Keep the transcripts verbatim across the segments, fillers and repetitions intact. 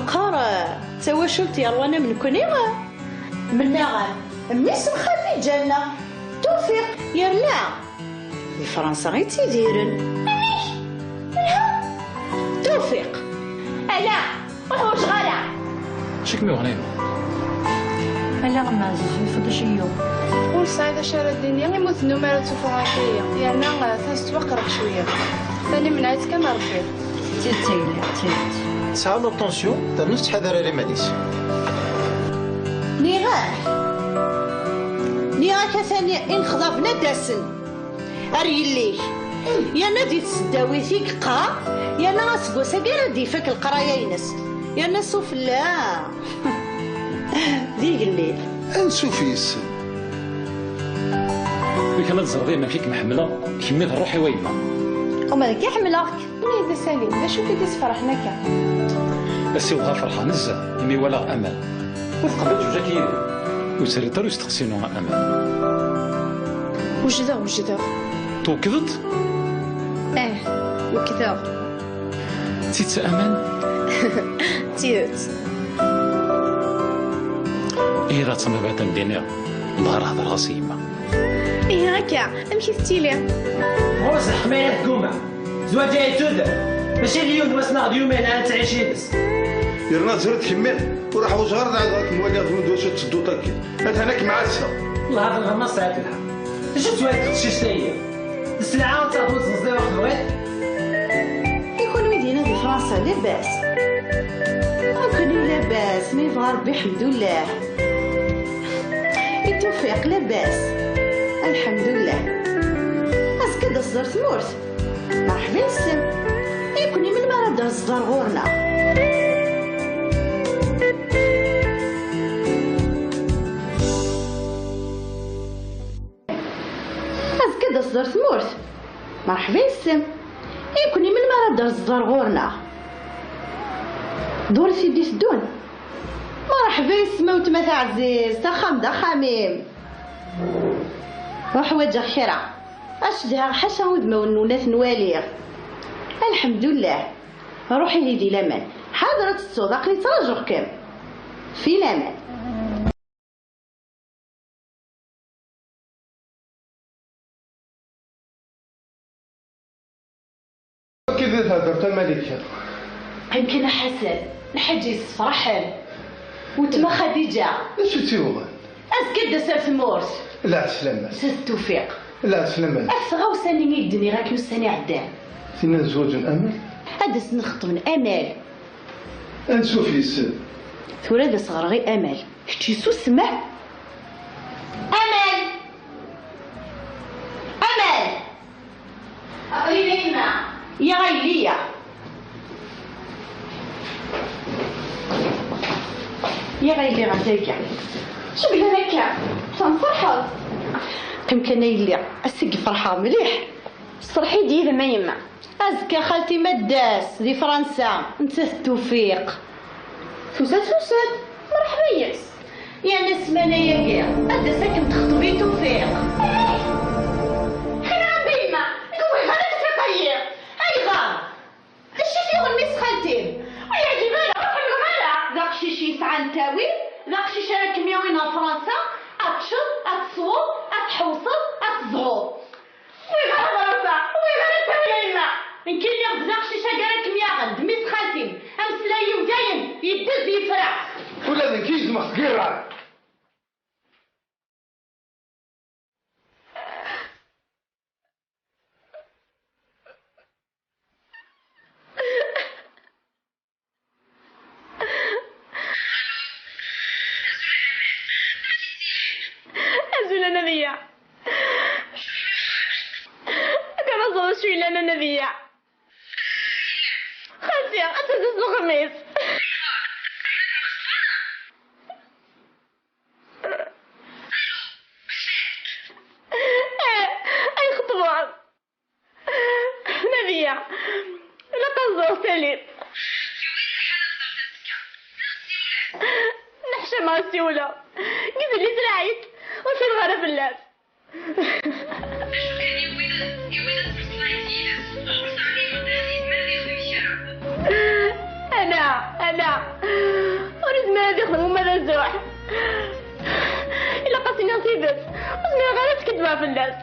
Qqar, eh, d tawacult yerwan am nekkni, eh, mennaɣ, eh, mmi-s n Xadiǧa-nneɣ, Tufiq, yerna di Fransa i ttidiren. Amek? Lha? Tufiq. Ala, ur ḥwaǧeɣ ara. Acu kem-yuɣen? Ala, a Ɛziz, yeffeḍ uceyyuḍ. Ur sɛiɣ d acu ara d-iniɣ, imi ur tennum ara ttufeɣ akka-yi. Yerna, eh, atan tettwaqerreḥ cwiya. Tanemmirt kan a Rebbi. D tidet ay yellan, d tidet. Tesɛa la tension, ternu tettḥadar ar iman-is. Nniɣ-ak, nniɣ-ak atan inexḍaben ad d-asen ar yelli-k. Yerna di tesdawit i yeqqar, yerna aseggas-agi ara d-ifak leqraya-ines. Yerna sufella d igellil. Ansuf yes-sen. Lukan ad teẓreḍ amek i kem-ḥemmleɣ, kemmi d ṛṛuḥ-iw a yemma. Uma d nekk i ḥemmleɣ-k. Ini-d a Salim, d acu i k-id-isferḥen akka? Ass-iw dɣa ferḥeɣ nezzeh imi walaɣ Amal. Ur teqbel zewǧ akka yid-i. Ur terriḍ ara i usteqsi-inu a Amal. Wejdeɣ, wejdeɣ. Twekkdeḍ? Ah, wekkdeɣ. D tidet a Amal? D tidet. Ihi d aṭṭan bɣiɣ ad am-d-iniɣ, dɣa ara hedreɣ-as i yemma. Ihi akka, amek i tettili? Ɣur-s lḥmaya tegguma. Zwaǧ-agi d tudert. Mačči d yiwen wass neɣ d yumin ara nettɛic yid-s. Yerna ẓriɣ-t kemmi, ur ḥwaǧeɣ ara ad ɛawdeɣ ad kem-waliɣ d win d wacu tettedduḍ akkin. Atan ad kem-ɛasseɣ. Lhadra ma sɛiɣ lḥeqq. D acu tettwaliḍ teqcict-agi? D sselɛa ad taɣeḍ ur teẓẓiḍ ur tebɣiḍ? I kunwi dinna di Fransa, labas? Nekkni labas, ma yebɣa Rebbi, ḥemdullah. I Tufiq, labas? Lḥemdullah. Azekka ad d-taseḍ ar tmurt? Merḥba yes-m. Nekkni melmi ara d-taseḍ ar ɣur-neɣ? Azekka ad d-taseḍ ar tmurt? Merḥba yes-m. Nekkni melmi ara d-taseḍ ar ɣur-neɣ? Ḍuret i d-iteddun. Merḥba yes-m a weltma taɛzizt, axxam d axxam-im. Ur ḥwaǧeɣ kra. Ad cedhaɣ ḥaca udmawen-nwen ad ten-waliɣ. Lḥemdullah. Ruḥ ihi di laman. Ḥader ad tettuḍ, aql-i ttrajuɣ-kem. Fi laman. Akka i d-theddreḍ a Malika? Qqim kan a Ḥasan, lḥaǧa yessefraḥen. Weltma Xadiǧa. D acu i tt-yuɣen? Azekka ad d-tas ar tmurt. Lɛeslama-s. Tis Tufiq. Lɛeslama-s. Af tɣawsa-nni i k-d-nniɣ akken ussan iɛeddan. Tinna n zzwaǧ n Amal? Ad d-asen ad xeṭben Amal. Ansuf yes-m. Tura ad as-ɣreɣ i Amal. Kečč isusem, ah? Amal! Amal! Aql-i dayma. Ya a yelli ya. Ya a yelli ɣer dagi. Ceblan akka. Tenferḥeḍ. Qqim kan a yelli. Ass-agi ferḥeɣ mliḥ. Ṣerḥ-iyi-d yid-m a yemma. Azekka xalti ma d-tas di Fransa, nettat d Tufiq. Tusa-d, tusa-d, merḥba yes. Yerna ssmana-agi, ad d-tas ad kem-texṭeb i Tufiq. Xir a yemma, nekk ur bɣiɣ ara Tufiq-ayi. Ayɣer? D acu i t-yuɣen mmi-s xalti-m? Ur yeɛǧib ara, ur ḥemmleɣ ara. D aqcic yesɛan ttawil, d aqcic ara kem-yawin ɣer Fransa, ad teččeḍ, ad tesweḍ, ad tḥewṣeḍ, ad tezhuḍ. Ur bɣiɣ ara Fransa, ur bɣiɣ ara ttawil a yemma. Nekk i lliɣ d aqcic-agi ara kem-yaɣen, d mmi-s xalti-m. Ameslay-iw dayem yeddez yefra. Ula d nekk yezmeɣ seg iḍar. Azul a Nadiya. Ad k-ẓreɣ acu yellan a Nadiya. Xalti, ad tazuz uxemmis. Eh, ay xeṭbeɣ. Nadiya, ilaq ad ẓreɣ Salim. Neḥcam ɣer siwleɣ. Deg idlisen lɛid, ur ssineɣ ara fell-as. Ala, ala. Ur izmir ad ixdem uma d azuḥ. Ilaq ad s-iniɣ tidet. Ur zmireɣ ara ad skeddbeɣ fell-as.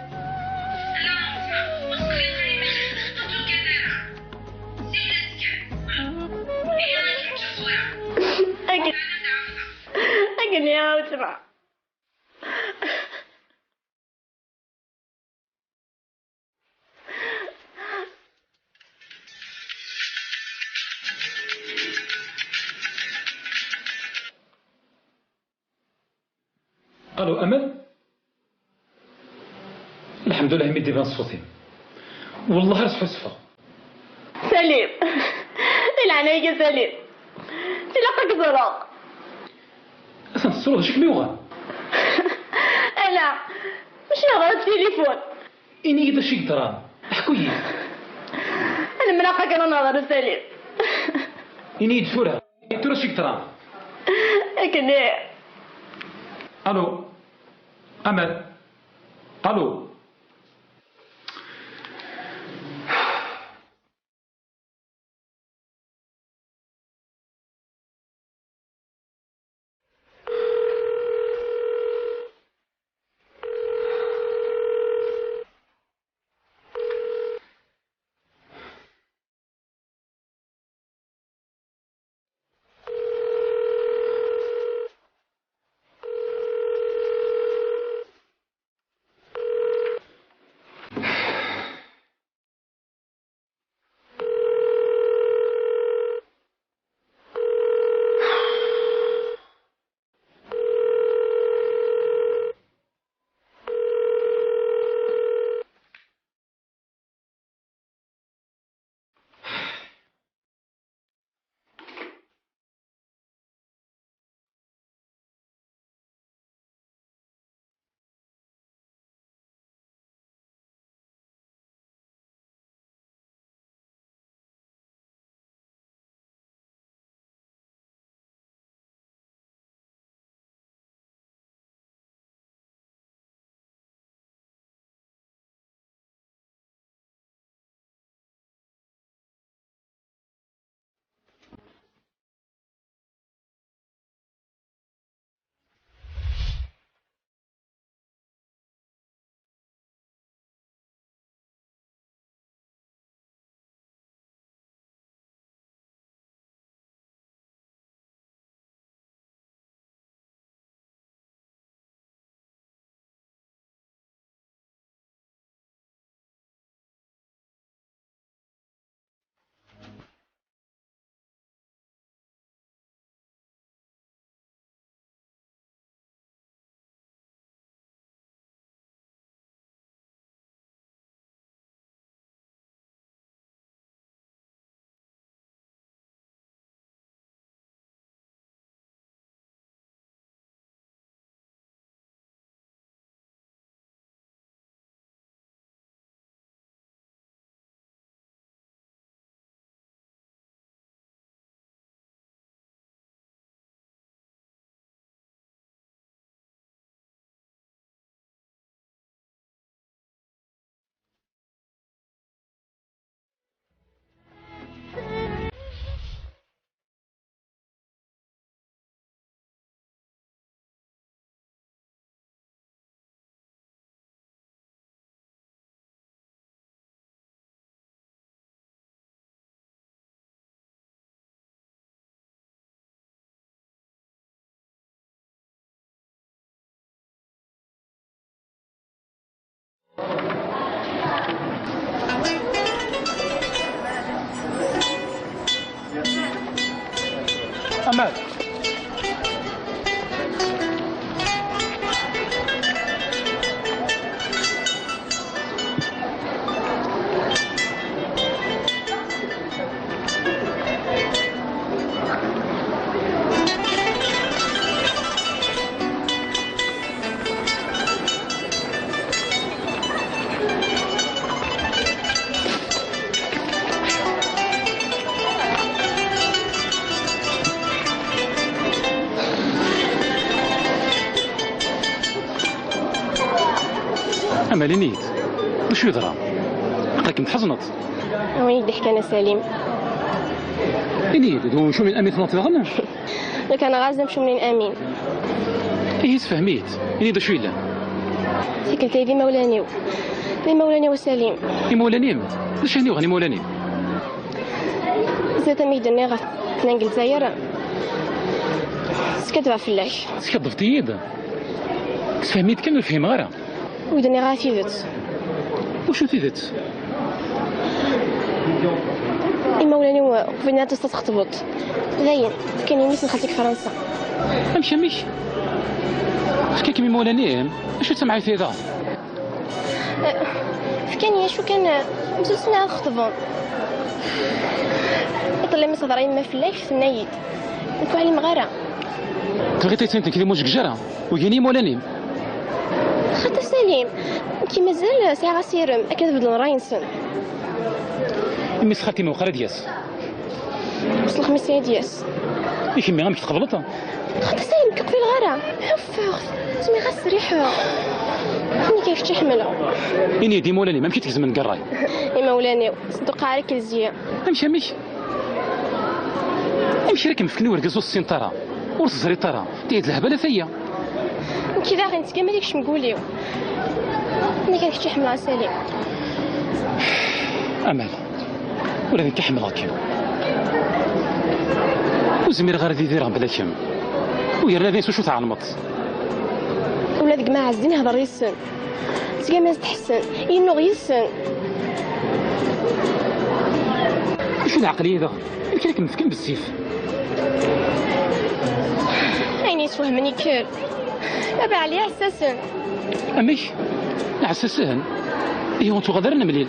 Akken, akken i ɛawetma. Alo, Amal? Lḥemdullah imi d-iban ṣṣut-im. Wellah ar sḥusfeɣ. Salim! Di leɛnaya-k a Salim! Tilaq ad k-ẓreɣ! Atan tettruḍ acu i kem-yuɣen? Ala, mačči nehḍer s tilifun. Ini-yi-d acu i yeḍran. Ḥku-yi-d. Ad nemlaq akken ad nehḍer a Salim. Ini-yi-d tura. Tura acu i yeḍran? Akken ih. Alo. Amal. Alo. Amal. Amal, ini-yi-d, d acu yeḍran? Aql-ikem tḥezneḍ. Win i d-iḥkan a Salim. Ini-yi-d, d umcum n Amin tenɣiḍ daɣen? Nekk anaɣ-as d amcum n Amin. Ihi sefhem-iyi-d, ini-yi-d acu yellan. Tikkelt-ayi d imawlan-iw. D imawlan-iw a Salim. Imawlan-im? D acu i ken-yuɣen imawlan-im? Zdat amek d-nniɣ ɣef tnan n Lezzayer, skaddbeɣ fell-ak. Teskaddbeḍ-iyi-d? Sefhem-iyi-d kan, ur fhimeɣ ara. Ur d-nniɣ ara tidet. Wacu tidet? Imawlan-iw qbilen ad txeṭbeḍ. Dayen, fkan-iyi mmi-s n xalti deg Fransa. Amek, amek? Fkan-kem imawlan-im? Acu d tamɛayt-agi daɣen? Eh, fkan-iyi acu kan, eh, msusen ad xeṭben. Iḍelli mi s-teḍra yemma fell-ak, tenna-yi-d. Nekk ur ɛlimeɣ ara. Tebɣiḍ ad ttiniḍ nekk d imujegj ara? Ugin imawlan-im? Xaṭi Salim, nekk mazal sɛiɣ asirem akken ad beddlen ṛṛay-nsen. Mmi-s n xalti-m iwqer ad d-yas. S lexmis ad d-yas. I kemmi, amek tqebleḍ? Xaṭi Salim, nekk qbileɣ ara. Ḥufeɣ-t, zmireɣ ad sriḥeɣ. Nekk kečč i ḥemmleɣ. Ini-yi-d imawlan-im, amek i tgezmem deg ṛṛay? Imawlan-iw, s dduqqa ara k-lezyen. Amek, amek? Amek ara kem-fken i urgaz ur tessineḍ ara, ur teẓriḍ ara? Tihi d lehbala tagi. Nekk daɣen tga ma d ikcem deg wul-iw. Nekk ad kečč i ḥemmleɣ a Salim. Amal, ula d nekk ḥemmleɣ-kem. Ur zmireɣ ara ad idireɣ bla kemm. U yerna dayen s wacu tɛelmeḍ? Ula deg Maɛzdin hder yes-sen. Tgam-as-d ḥsen, yennuɣ yis-sen. Acu d lɛeqliya daɣen? Amek ara kem-fken bessif? Ayen yeswehmen ikker. Baba Ɛli ɛessasen. Amek? Ɛessasen? Ihi ur tuɣal ara nemlil.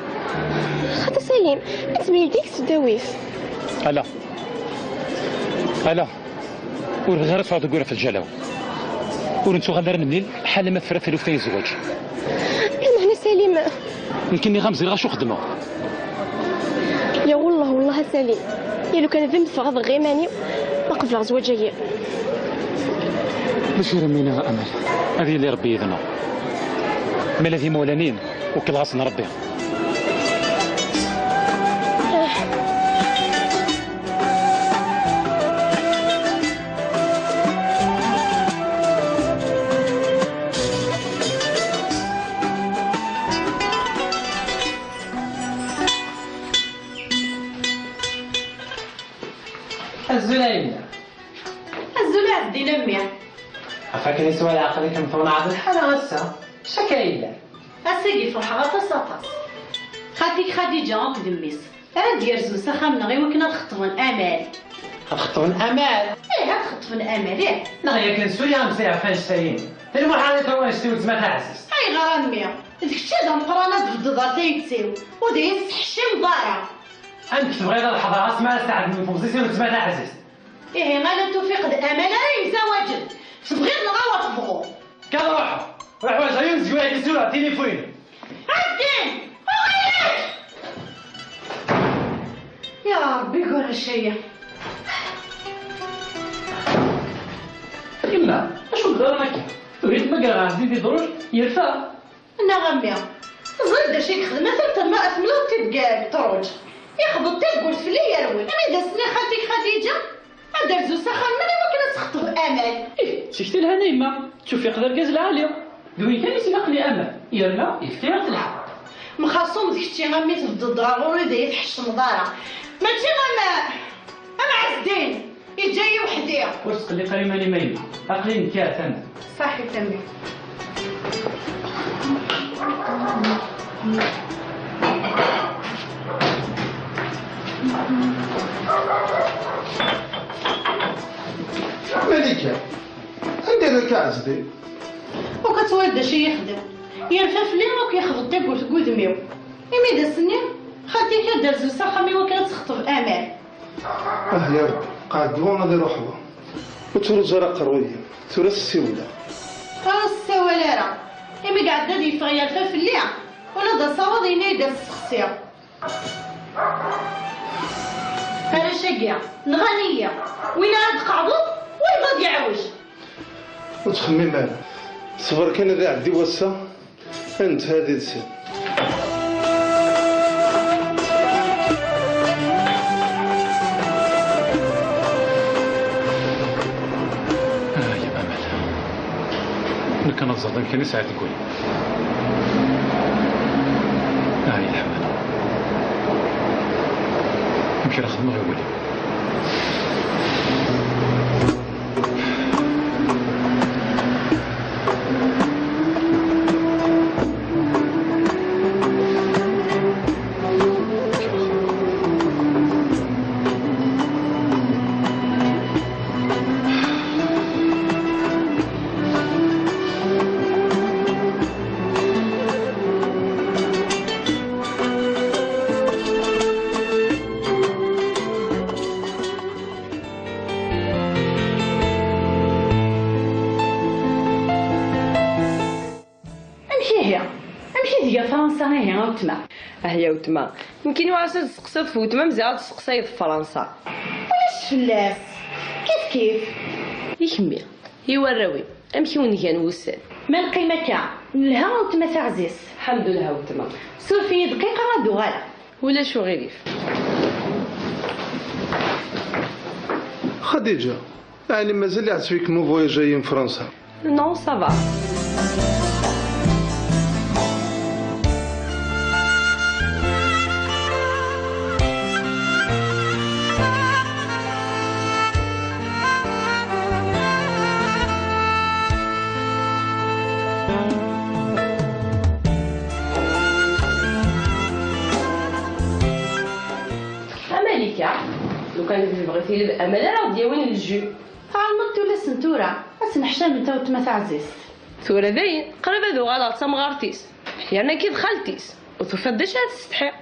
Xaṭi Salim, ad temlil deg tesdawit. Ala. Ala. Ur bɣiɣ ara ad ffɣeɣ deg wuraf lǧalaw. Ur nettuɣal ara nemlil ḥala ma tefra taluft-a i zzwaǧ. Lameɛna Salim. Nekk nniɣ-am ẓriɣ acu xeddmeɣ. Ya wellah, wellah a Salim. Ya lukan ad mmteɣ ad ɣeɣ iman-iw ma qebleɣ zzwaǧ-agi. Mačči ara mminiɣ a Amal. Ad yili Rebbi yid-neɣ. Ma la d imawlan-im, wekkleɣ-asen Rebbi. Azul a yemma. Azul a Ɛezdin a mmi. Ɣef akken i s-walaɣ aql-ikem twenɛeḍ lḥala ass-a. Acu akka yellan? Ass-agi ferḥeɣ aṭas, aṭas. Xalti-k Xadiǧa akked mmi-s ara d-yerzun s axxam-nneɣ i wakken ad xeṭben Amal. Ad xeṭben Amal? Ih, ad xeṭben Amal, ih. Neɣ yakan s ul-im ɣef wanect-agi? D lmuḥal ad tawiḍ annect-iw d weltma taɛzizt. Ayɣer a mmi? D kečč i d ameqqran, ad tbeddeḍ ɣer tayet-iw. Ur d iyi-tesseḥcimeḍ ara. Amek tebɣiḍ ad ḥeḍreɣ asmi ara s-tɛeddim temẓi-s i weltma taɛzizt? Ihi ala Tufiq d Amal ara yemzawaǧen. Tebɣiḍ neɣ awer tebɣu. Kan ruḥ, ruḥ, ur ḥwaǧeɣ yiwen seg-wen ad k-yessura tilifun. Ɛeddin! Uɣal-d! Ya Ṛebbi, gur ccaya. Yemma, acu d-ḍran akka? Tuhi tmager Ɛezdin di ddruj, yerfa. Neɣ a mmi, teẓriḍ d acu i yexdem? Atan terna temleḍ-t-id deg ṭṭruǧ. Ixbeḍ tagurt fell-i, yerwel. Imi d as-nniɣ xalti-k Xadiǧa ad d-terzu s axxam-nneɣ i wakken ad texṭeb Amal. Ih, d tikti yelhan a yemma. Tufiq d argaz lɛali. D win kan i s-ilaqen i Amal. Yerna yefka-yaɣ-d lḥeqq. Mxaṣum d kečči a mmi, tebded ɣer ɣur-i, d iyi-tḥeccmeḍ ara. Mačči am, am Ɛezdin. Yeǧǧa-yi weḥd-i. Ur ttqelliq ara iman-im a yemma. Aql-i nekki ar tama. Ṣaḥit a mmi. Malika, anda yella Ɛezdin? Ur k-twalaḍ d acu i yexdem? Yerfa fell-i akk, yexbeḍ tagurt deg wudem-iw. Imi d as-nniɣ xalti-k ad d-terzu s axxam i wakken ad texṭeb Amal. Ah ya Rebbi, qɛed tura ad iruḥ wa. Ur ttruẓu ara aqerruy-im, tura ssiwleɣ. Ur as-ssawal ara, imi iɛedda ad yeffeɣ yerfa fell-i, ula d asawaḍ yenna-yi-d ad t-ssexsiɣ. Arrac-agi, nɣan-iyi, win ara d-tqeɛdeḍ, wayeḍ ad yeɛwej. Ur ttxemmim ara, ṣber kan ad iɛeddi wass-a. Anta ad ilsen? Kan ad ẓreḍ amek kan i sɛiɣ deg wul. Ay leḥmala. Amek ara xedmeɣ i wul-iw? Amek ihi? Amek i tga Fransa ihi a weltma? Ah ya weltma, nekkini ur-as ad testeqsaḍ ɣef weltma-m ziɣ ad testeqsayeḍ ɣef Fransa. Ulac fell-as. Kif kif. I kemmi, i warraw-im, amek i wen-gan wussan? Ma neqqim akka, nelha a weltma taɛzizt. Ḥemdullah a weltma. Suref-iyi dqiqa ad d-uɣaleɣ. Ulac uɣilif. Xadiǧa, ɛni mazal iɛeǧb-ikem uvoyaj-ayi n Fransa? Non, ça va. A Malika, lukan tebɣiḍ tilid amal ara ɣ-d-yawin lju. Tɛelmeḍ tullas n tura ad tneḥcament a weltma taɛzizt. Tura dayen, qrib ad uɣaleɣ d tamɣart-is. Yerna nekki d xalti-s. Ur tufiḍ d acu ara tsetḥiḍ.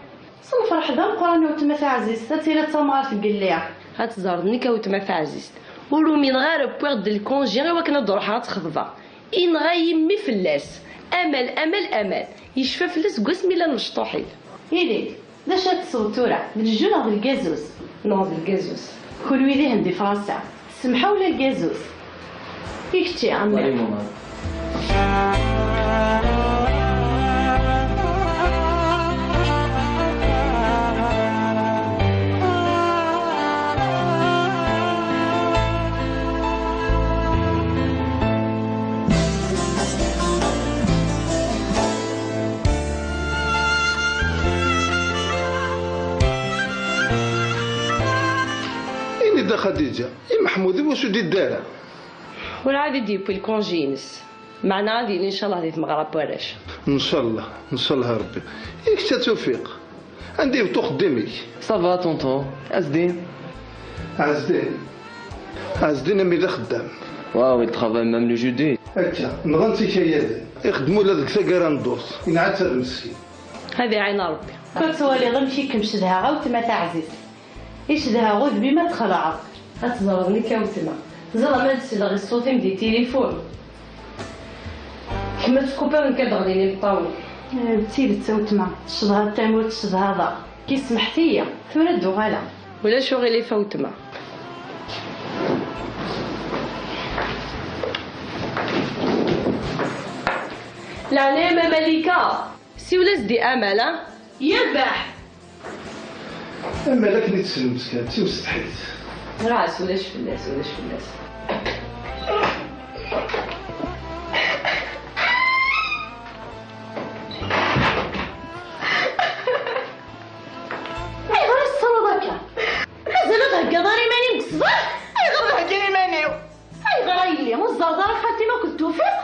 S lferḥ d ameqqran a weltma taɛzizt, ad tiliḍ d tamɣart deg lliɣ. Ad teẓreḍ nekk a weltma taɛzizt, ur umineɣ ara wwiɣ-d lkunji i wakken ad d-ruḥeɣ ad tt-xeḍbeɣ. Inɣa yimmi fell-as. Amal, amal, amal. Yecfa fell-as seg wasmi llan mecṭuḥit. Ili, d acu ad tesweḍ tura? D lju neɣ d lgazuz? Neɣ d lgazuz. Kunwi dihin di Fransa, tsemḥa ula lgazuz. I kečči, a mmi? Ini-d a Xadiǧa, i Meḥmud iwacu d-idda ara? Werɛad i d-yewwi lkunji-ines. Meɛna ad yili ncallah di tmeɣra n warrac. Ncallah, ncallah a Rebbi. I kečč a Tufiq? Anda yebṭa uxeddim-ik? Ça va, tonton. Ɛezdin? Ɛezdin? Ɛezdin, ami d axeddam. Waouh, il travaille même le jeudi. Akka, nɣan-t ikayaden. Ixeddem ula deg taggara n ddurt. Inɛa-tt ar meskin. Ad iɛin Rebbi. Ad twaliḍ amek i kem-cedhaɣ a weltma taɛzizt. Icedha udem-im ad txelɛeḍ. Ad teẓreḍ nekk a weltma. Ẓer ma ad sleɣ i ṣṣut-im di tilifun. Kemm ad tkupiḍ, nekk ad d-ɣlin imeṭṭawen. Eh, d tidet a weltma, tcedhaḍ tamurt, tcedhaḍ-aɣ. Ki semḥet-iyi, tura ad d-uɣaleɣ. Ulac uɣilif a weltma. Leɛnaya-m a Malika. Siwel-as-d i Amal, a? Yerbeḥ! Amal akken i tt-tsellemt kan, d timsetḥit. Ɣas, ulac fell-as, ulac fell-as. Ayɣer i tettruḍ akka? Mazal ur theggaḍ ara iman-im deg ṣṣbeḥ? Ayɣer theggiḍ iman-iw? Ayɣer a yelli, ur tẓerreḍ ara xalti-m akked Tufiq?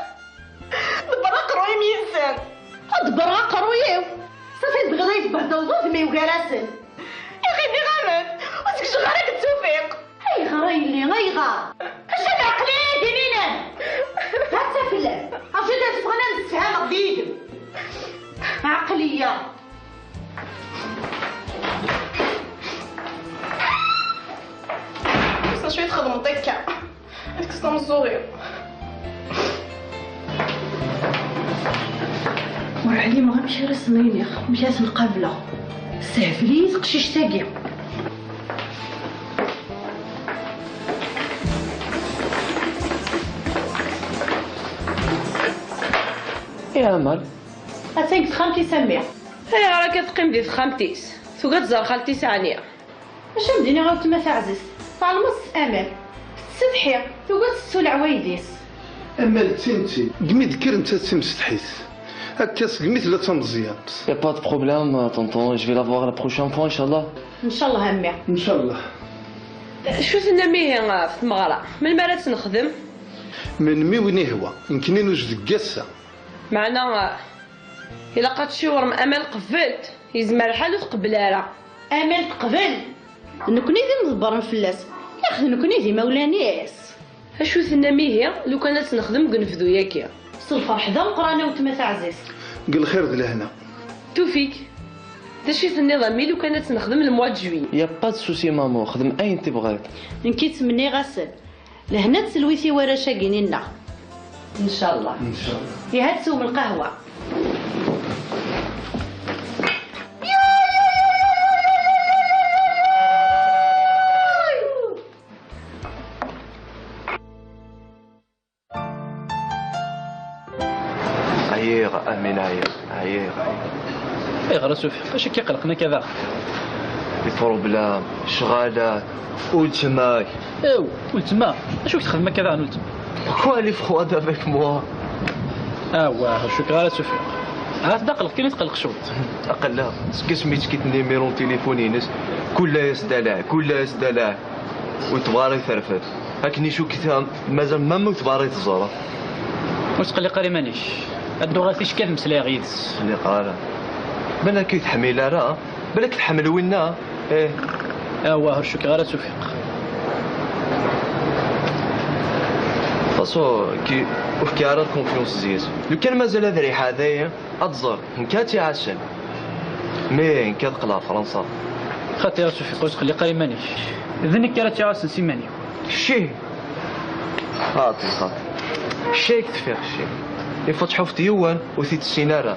Ḍebber aqerruy-im yid-sen. Ur ḍebbreɣ aqerruy-iw. Safi tebɣiḍ ad yi-tbehdleḍ udem-iw gar-asen. Iɣi nniɣ-am-d, ur zgiceɣ ara akked Tufiq. Ayɣer a yelli, ayɣer? Acu d Ɛeqliya-agi-nni? Ha-tt-a fell-am. Acu d ad ffɣen ad msefhameɣ d yid-m. Ɛeqliya. Wissen acu i txedmeḍ akka? Ad tekkseḍ ameẓẓuɣ-iw. Ur ɛlimeɣ amek ara sen-iniɣ, amek ara sen-qableɣ. Tessehbel-iyi teqcict-agi. I Amal? Atan deg texxamt-is a mmi. Ayɣer akka teqqim di texxamt-is? Tugi ad tẓer xalti-s ɛni? Acu am d-iniɣ a weltma taɛzizt? Tɛelmeḍ s Amal. Tettsetḥi, tugi ad tettu leɛwayed-is. Amal d tintin, deg mi d-kker netta d timsetḥit. Akka segmi tella d tameẓyant. Y a pas de problème, tonton, je vais la voir la prochaine fois, inchallah. Inchallah a mmi. Inchallah. Acu tennam ihi ɣef tmeɣra? Melmi ara tt-nexdem? Melmi win ihwa, nekkni nuj deg ass-a. Meɛna, ilaq ad tciwrem Amal qbel, yezmer lḥal ur tqebbel ara. Amal teqbel? Nekkni d imḍebbren fell-as, ax d nekkni d imawlan-is. Acu tennam ihi lukan ad tt-nexdem deg unebdu-yagi? S lferḥ d ameqqran a weltma taɛzizt. Deg lxir d lehna. Tufik, d acu i tenniḍ a mmi lukan ad tt-nexdem le mois de juillet? Y a pas de souci maman, xdem ayen tebɣiḍ. Nekk i ttmenniɣ-asen lehna d telwit i warrac-agi-nni-nneɣ. Ncallah. Ncallah. Ihi ad teswem lqahwa. Ɛyiɣ, Amin, ɛyiɣ, ɛyiɣ, ɛyiɣ. Ayɣer a Sufi? Acu i k-iqelqen akka daɣen? Des problèmes, ccɣalat, weltma-k. Ew, weltma? Acu i k-texdem akka daɣen weltma? Pourquoi elle est froide avec moi? Awah, ur cukkeɣ ara Sufi. Ahat d aqelq kan i tqelleq cwiṭ. Aqelleq, seg asmi i tt-kkiɣ numéro n tilifun-ines, kul ass d alaɛ, kul ass d alaɛ. Ur tebɣi ara ad terfed. Akken i cukkeɣ mazal ma ur tebɣi ara ad teẓreḍ. Ur tqelliq ara iman-ik. Ad dduɣ ar ticki ad mmeslayeɣ yid-s. Ur tqelliq ara. Balak ur teḥmil ara, balak tḥemmel winna. Ih. Awah, ur cukkeɣ ara Tufiq. Façon, ki, ur fkiɣ ara confiance zzi-s. Lukan mazal ad riḥeɣ dayi, ad tẓer, nekk ad tt-iɛassen. Mi nekk ad qqleɣ Fransa. Xaṭi a Tufiq, ur tqelliq ara iman-ik. D nekk ara tt-iɛassen s iman-iw. Cci! Xaṭi, xaṭi. Cci i k-tfiɣ, cci. Ifa tḥuft yiwen, ur t-id-tessin ara.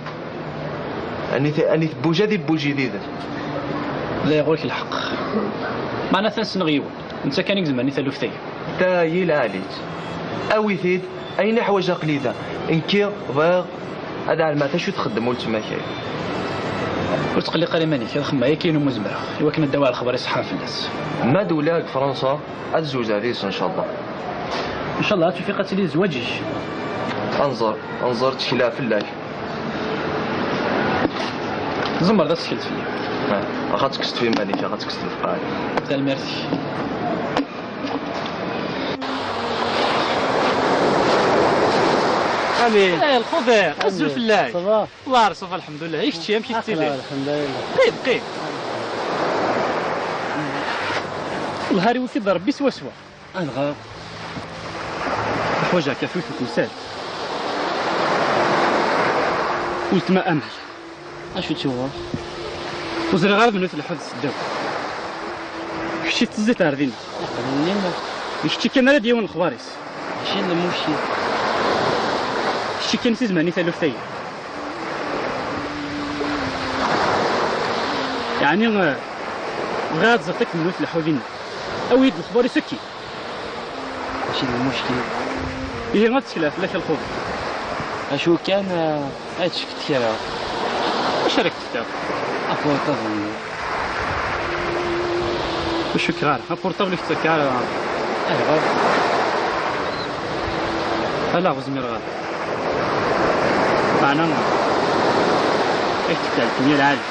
Ani t-, ani tebbuj, ad ibbuj yid-s. Daɣ ɣur-k lḥeqq. Meɛna atan ssneɣ yiwen. Netta kan i izemren i taluft-agi. Ta i lɛali-tt. Awi-t-id, ayen iḥwaǧ aql-i da. Nekki bɣiɣ ad ɛelmeɣ d acu txeddem weltma-k. Ur tqelliq ara iman-ik, ad xemmeɣ akka inu mu zemreɣ, i wakken ad d-awiɣ lexbar iṣeḥḥan fell-as. Ma d ula deg Fransa, ad zewzeɣ deg-s, ncallah. Ncallah, a Tufiq, ad tili d zzwaǧ-ik. Anẓer, anẓer, ttekleɣ fell-ak. Tzemreḍ ad tettekleḍ fell-i. Ah, ax ad tekkseḍ f iman-ik, ax ad tekkseḍ lefqeɛ-ik. Tanemmirt-ik. Amin. Eh, lxudir, azul fell-ak. Ça va? Wa, ça va, lḥemdullah. I kečči, amek i tettiliḍ? Lḥemdullah. Qim, qim. Lhari wiki d Rebbi swaswa. Adɣa. Ḥwaǧeɣ kafut n temsalt. Weltma Amal. Acu tt-yuɣen? Ur ẓriɣ ara d menhu tleḥḥu d seddaw. Kečč i teẓẓiḍ ar dinna. Aql-i nniɣ. D kečč kan ara d-yawin lexbar-is. Mačči d lmuckil. Kečč kan i s-izemren i taluft-agi. Yeɛni, eh, bɣiɣ ad ẓreɣ akk menhu tleḥḥu dinna. Awi-yi-d lexbar-is akkin. Mačči d lmuckil. Ihi ad ttekleɣ fell-ak a lxuḍi. Acu kan, eh, ad tcekkeḍ kra. Acu ara k-d-fkeɣ? Apurṭabl-nni. Ur cukkeɣ ara. Apurṭabl ur k-t-ttakk ara. Ayɣer? Ala, ur zmireɣ ara. Meɛna, ad k-d-fkeɣ lkemya lɛali.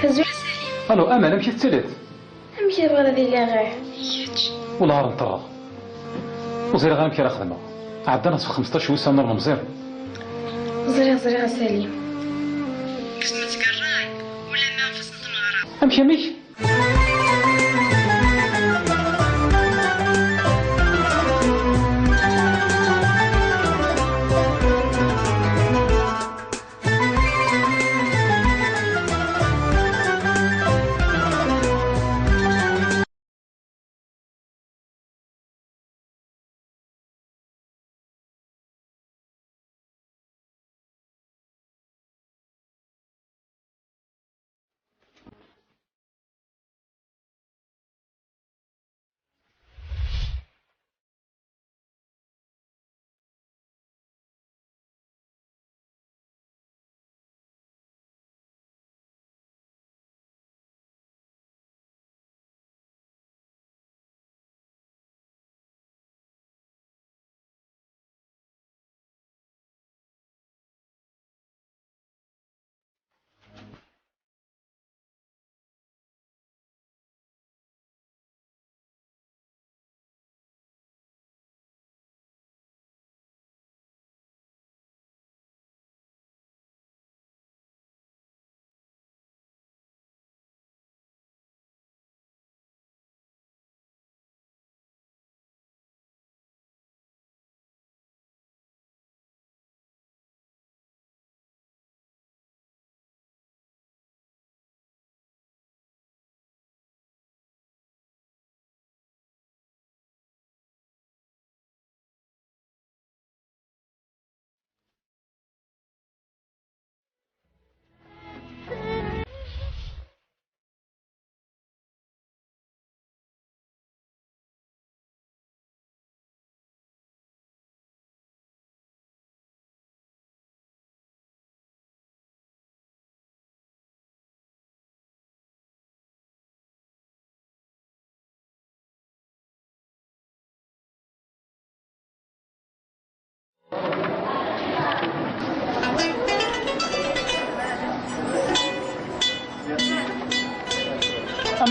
Azul a Salim. Alo, Amal, amek i tettiliḍ? Amek i bɣiɣ ad iliɣ, eh, kečč? Wellah ar nṭerreɣ. Ur ẓriɣ ara amek ara xedmeɣ. Ɛeddan-as xmesṭac wussan ur nemẓir. Ẓriɣ, ẓriɣ a Salim. Kkes-tt deg ṛṛay, ulamma ɣef-as n tmeɣra. Amek, amek?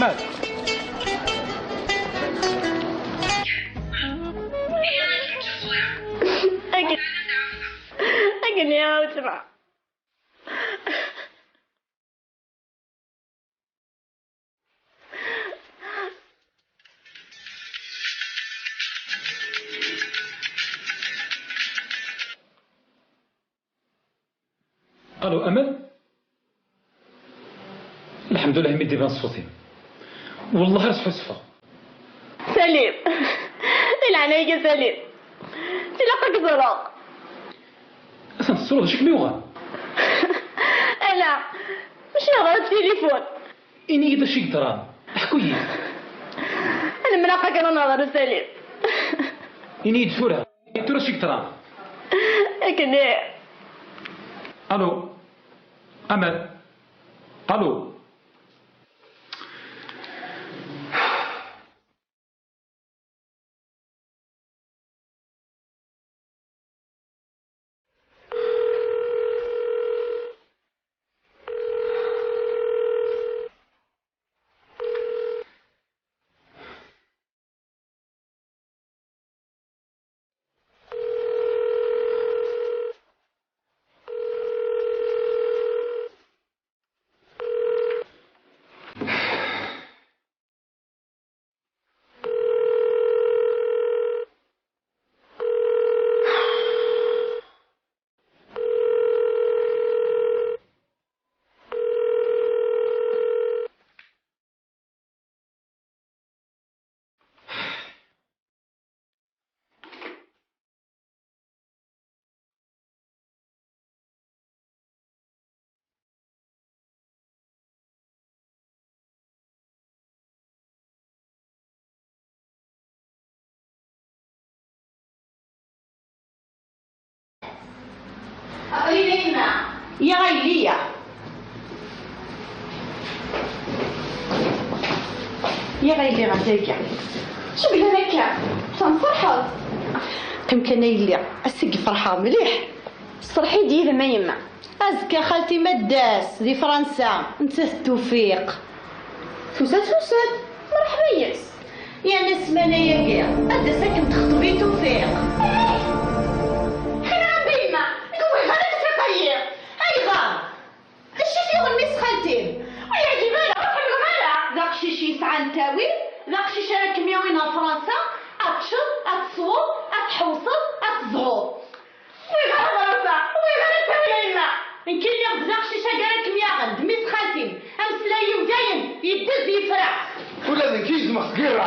Akken, akken i ɛawetma. Alo, Aman? Lḥemdullah imi d-iban ṣṣut-im. Wellah ar sḥusfeɣ. Salim! Di leɛnaya-k a Salim! Tilaq ad k-ẓreɣ! Atan tettruḍ, acu i kem-yuɣen? Ala, mačči hḍeṛ s tilifun. Ini-yi-d acu i yeḍran. Ḥku-yi-d. Ad nemlaq akken ad nehḍeṛ a Salim. Ini-yi-d tura. Tura acu i yeḍran? Akken ih. Alo. Aman. Alo. Aql-i d ayemma. Yaɣ a yelli, yaɣ. Yaɣ a yelli ɣer dagi. Ceglan akka. Tfeṛḥeḍ? Qqim kan a yelli. Ass-agi ferḥeɣ mliḥ. Ṣṣerḥ-iyi-d yid-m a yemma. Azekka xalti ma d-tas di Fransa, nettat d Tufiq. Tusa-d, tusa-d, mreḥba yes. Yerna ssmana-agi, ad d-tas akken texṭeb i Tufiq. Ḥina a yemma, nekk ur bɣiɣ ara Tufiq-ayi. Ayɣer? Acu i t-yuɣen mmi-s xalti-m? Ur yeɛjib ara, ur ḥemmleɣ ara. D aqcic yesɛan ttawil, d aqcic ara kem-yawin ɣer Fransa, ad teččeḍ, ad tesweḍ, ad tḥewṣeḍ, ad tezhuḍ. Ur bɣiɣ ara Fransa, ur bɣiɣ ara ttawil a yemma. Nekki lliɣ d aqcic-agi ara kem-yaɣen, d mmi-s xalti-m. Ameslay-iw dayen, yeddez yefra. Ula d nekk yezmeɣ seg yiḍ.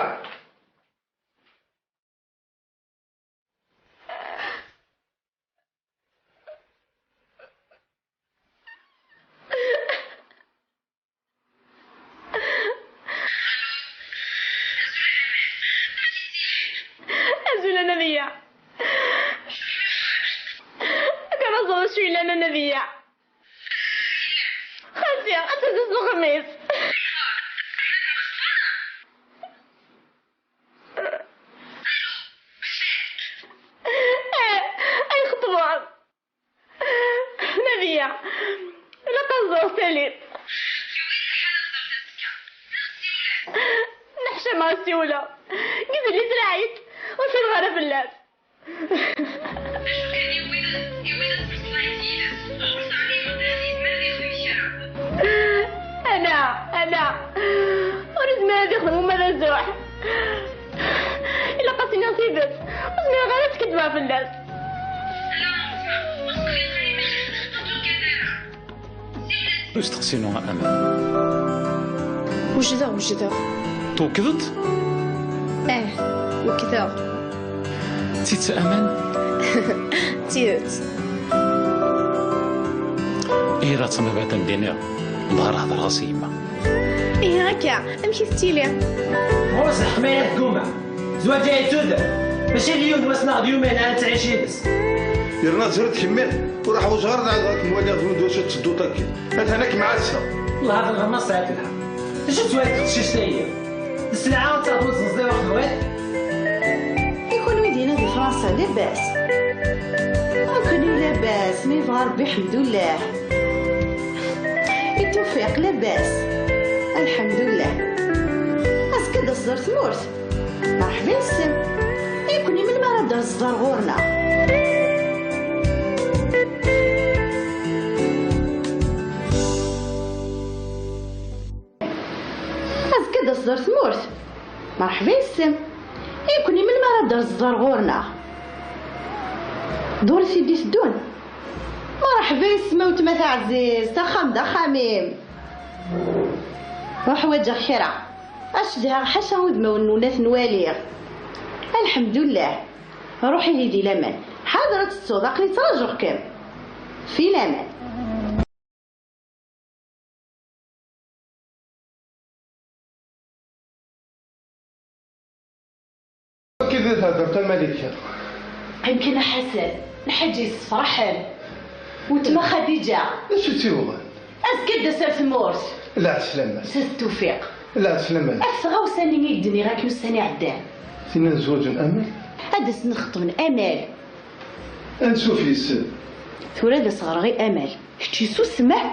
Azul a Nadiya. Ad k-reẓeɣ acu yellan a Nadiya. Xalti, ad tazuz s uxemmis. Eh, ay xeṭṭbeɣ. Nadiya, ilaq ad ẓreɣ Salim. Neḥcam ɣer siwleɣ. Gizli sraɛit, ur fileɣ ara fell-as. Acu kan yewwi-d, yewwi-d tmeslayetyines, ɣur-s ɛni yuḍen yezmer ad yexdem kra. Ala, ala, ur yezmir ad yexdem uma d azuḥ. Ilaq ad s-iniɣ tidet, ur zmireɣ ara ad skaddbeɣ fell-as. Ala, ur zmireɣ, ur teqliq ara iman-is, ur tugad ara. Usteqsi-inu a Aman. Wejdeɣ, wejdeɣ. Twekkdeḍ? Eh, wekkdeɣ. D tidet a Aman? D tidet. Ihi ad tamabat am d-iniɣ, dɣa ad hedreɣ-as i yemma. Ihi akka, amek i tettili? Ɣur-s lḥemaya tegguma. Zwaǧ-a yettudem. Mačči d yiwen wass neɣ d yumin ara nettɛic yid-s. Yerna ẓriɣ kemmi, ur ḥwaǧeɣ ara ad kem-waliɣ d wacu tettedduḍ akken. Atan ad kem-ɛasseɣ. Wellah ad nɣer ma sɛiɣ lḥeqq. D acu tettwali teqcict-agi? D sselɛa ad taɣeḍ ur tezẓiḍ ɣef tebɣiḍ? I kunwi dinna di Fransa, labas? Akkenni labas, ma yebɣa Rebbi, ḥemdullah. I Tufiq, labas? Lḥemdullah. Ẓer tmurt. Merḥba yes-m. Ikni melmi ara d-taseḍ ɣur-neɣ? Azekka ad d-taseḍ ɣer tmurt. Merḥba yes-m. Ikni melmi ara d-taseḍ ɣur-neɣ? Ḍuret i d-iteddun. Merḥba yes-m a weltma taɛzizt, axxam d axxam-im. Ur ḥwaǧeɣ kra. Ad cedhaɣ ḥaca udmawen-nwen ad ten-waliɣ. Lḥemdullah. Ruḥ ihi di laman. Ḥader ad tettuḍ, aql-i ttrajuɣ-kem. Fi laman. Akken i thedder Tamalit. Qqim kan a Ḥasan, lḥaǧa yessefraḥen. Weltma Xadiǧa. D acu i tt-yuɣen? Azekka ad d-tas ar tmurt. Lɛeslama-s. Zdat Tufiq. Lɛeslama-s. Af tɣawsa-nni i d-nniɣ akken ussan iɛeddan. Tinna zwaǧen Amal? Ad d-asen ad xeṭben Amal. Ansuf yes-sen. Tura ad as-ɣreɣ i Amal. Kečč isusem, ah?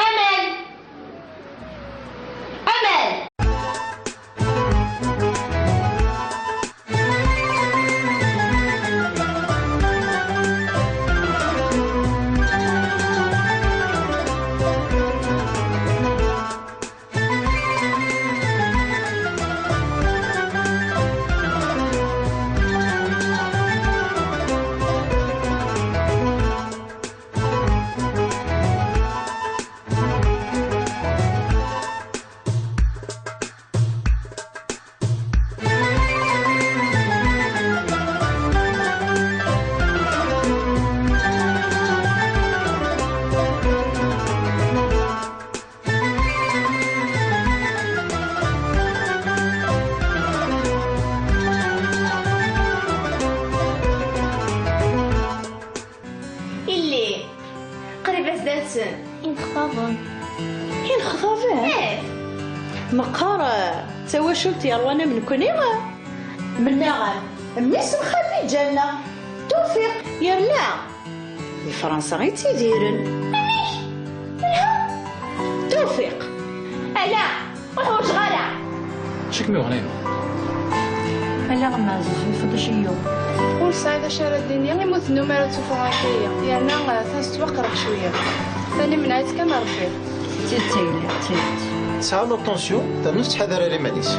Amal! Amal! Illi, qrib ad s-d-alsen. Inexḍaben. Inexḍaben? Eh. Meqqar, eh, d tawacult yerwan am nekkni, eh? Mennaɣ, mmi-s n Xadiǧa-nneɣ, Tufiq, yerna di Fransa i ttidiren. Amek? Aha! Tufiq! Ala, ur ḥwaǧeɣ ara. Acu kem-yuɣen? Ala, ma zuzufeḍ acu-yi-yuɣen. Ur sɛiɣ d acu ara d-iniɣ, imi ur tennum ara ttufeɣ akka-yi. Yerna, eh, atan tettwaqerreḥ cwiya. Atan imneɛ-itt kan Rebbi. D tidet ay yellan, d tidet. Tesɛa la tension, ternu tettḥadar ar iman-is.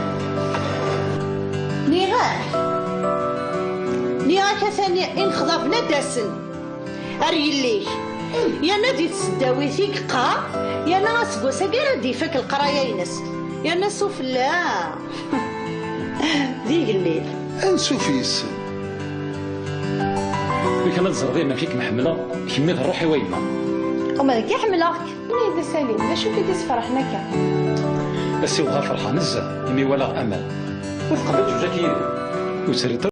Nniɣ-ak, nniɣ-ak atan inexḍaben ad d-asen ar yelli-k. Yerna di tesdawit i yeqqar, yerna aseggas-agi ara d-ifak leqraya-ines. Yerna sufella d igellil. Ansuf yes-sen. Lukan ad ẓreḍ amek i kem-ḥemmleɣ, kemmi d ṛṛuḥ-iw a yemma. Uma d nekk i ḥemmleɣ-k. Ini-d a Salim, d acu i k-id-isferḥen akka? Ass-iw dɣa ferḥeɣ nezzeh, imi walaɣ Amal. Ur tqebbel ǧuǧak yid-i. Ur terri